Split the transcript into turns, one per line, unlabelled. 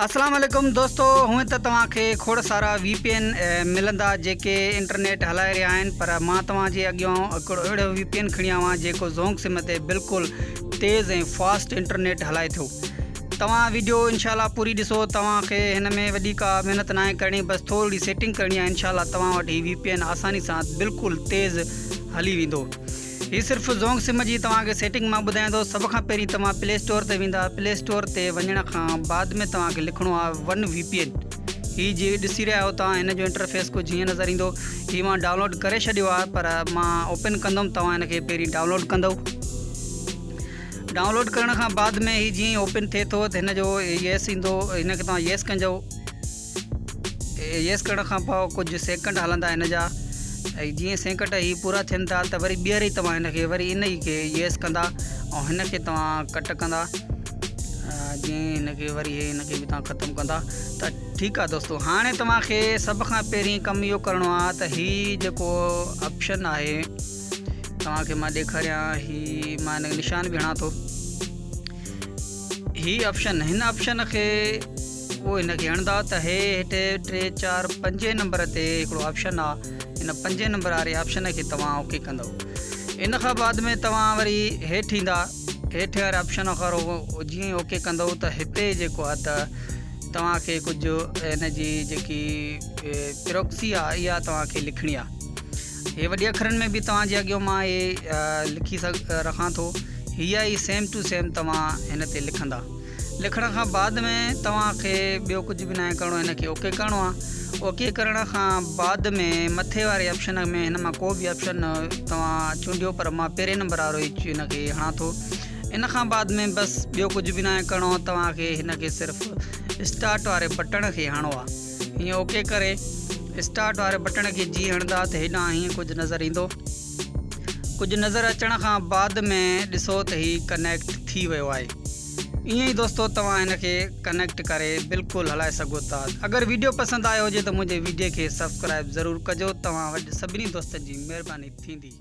اسلام عليڪم دوستو هونئن ته توهان کي کوڙ سارا وي پي اين ملندا جيڪي انٽرنيٽ هلائي رهيا آهن پر مان توهان جي اڳيان هڪڙو اهڙو وي پي اين کڻي آيو آهيان جيڪو زونگ سم تي بلڪل تيز ۽ فاسٽ انٽرنيٽ هلائي ٿو توهان ويڊيو انشاء الله پوري ڏسو توهان کي هن ۾ وڏي ڪا محنت ناهي ڪرڻي بس ٿورڙي سيٽنگ ڪرڻي آهي انشاء الله توهان وٽ هي وي پي اين آساني سان بلڪل تيز هلي ويندو. هي صرف زونگ سم جي توهان کي سيٽنگ مان ٻڌايان ٿو سڀ کان پهرين توهان پلي اسٽور تي ويندا پلي اسٽور تي وڃڻ کان بعد ۾ توهان کي لکڻو آهي ون وي پي اين هي جي ڏسي رهيا آهيو توهان هن جو انٽرفيس ڪجهه هيئن نظر ايندو هي مان ڊائونلوڊ ڪري ڇڏيو آهي پر مان اوپن ڪندم توهان هن کي پهرين ڊائونلوڊ ڪندو ڊائونلوڊ ڪرڻ کان بعد ۾ هي جيئن اوپن ٿئي ٿو ته هن جو يس ايندو هن کي توهان يس ڪنجو يس ڪرڻ کان پوء ڪجهه سيڪنڊ هلندا هن جا ۽ جيئن سيڪنڊ هي پورا ٿين ٿا ته وري ٻيهر ئي توهان هن کي وري ان ئي کي يس ڪندا ۽ هن کي توهان ڪٽ ڪندا جيئن هن کي وري هن کي به توهان ختم ڪندا ته ٺيڪ آ دوستو هاڻي توهان کي سڀ کان پهرين ڪم اهو ڪرڻو آ ته هي جيڪو آپشن آهي توهان کي مان ڏيکاريان هي مان هن کي نشان به هڻان ٿو هي آپشن هن آپشن کي پوء هن کي هڻندا ته هي هتي ٽي چار پنجين نمبر تي هڪڙو آپشن آ ان پنجين نمبر واري آپشن کي توهان اوڪي ڪندو ان کان بعد ۾ توهان وري هيٺ ايندا هيٺ واري آپشن وارو جيئن ئي اوڪي ڪندو ته هتي جيڪو آ ته توهان کي ڪجهه هن جي جيڪي پروڪسي آ اها توهان کي لکڻي آ هي وڏي اکرن ۾ به توهان جي اڳيان مان هي لکي رکان ٿو هي ئي سيم ٽو سيم توهان هن تي لکندا لکڻ کان بعد ۾ توهان کي ٻيو ڪجهه به ناهي ڪرڻو هن کي اوڪي ڪرڻو آهي اوڪي ڪرڻ کان بعد ۾ مٿي واري آپشن ۾ هن مان ڪو به آپشن توهان چونڊيو پر مان پهرين نمبر وارو ئي هن کي هڻان ٿو ان کان بعد ۾ بس ٻيو ڪجهه به ناهي ڪرڻو توهان کي هن کي صرف اسٽارٽ واري بٽڻ کي هڻڻو آهي هيئن اوڪي ڪري اسٽارٽ واري بٽڻ کي جي هڻندا ته هيڏانهن هيئن ڪجهه نظر ايندو ڪجهه نظر اچڻ کان بعد ۾ ڏسو ته هي ڪنيڪٽ ٿي ويو آهي ائين ئي دوستو توهان هن کي ڪنيڪٽ ڪري بلڪل هلائي سگهو ٿا اگر ويڊيو پسند آيو هجي ته منهنجي ويڊيو کي سبسڪرائب ضرور ڪجو توهان وٽ سڀني دوستن جي مهرباني ٿيندي.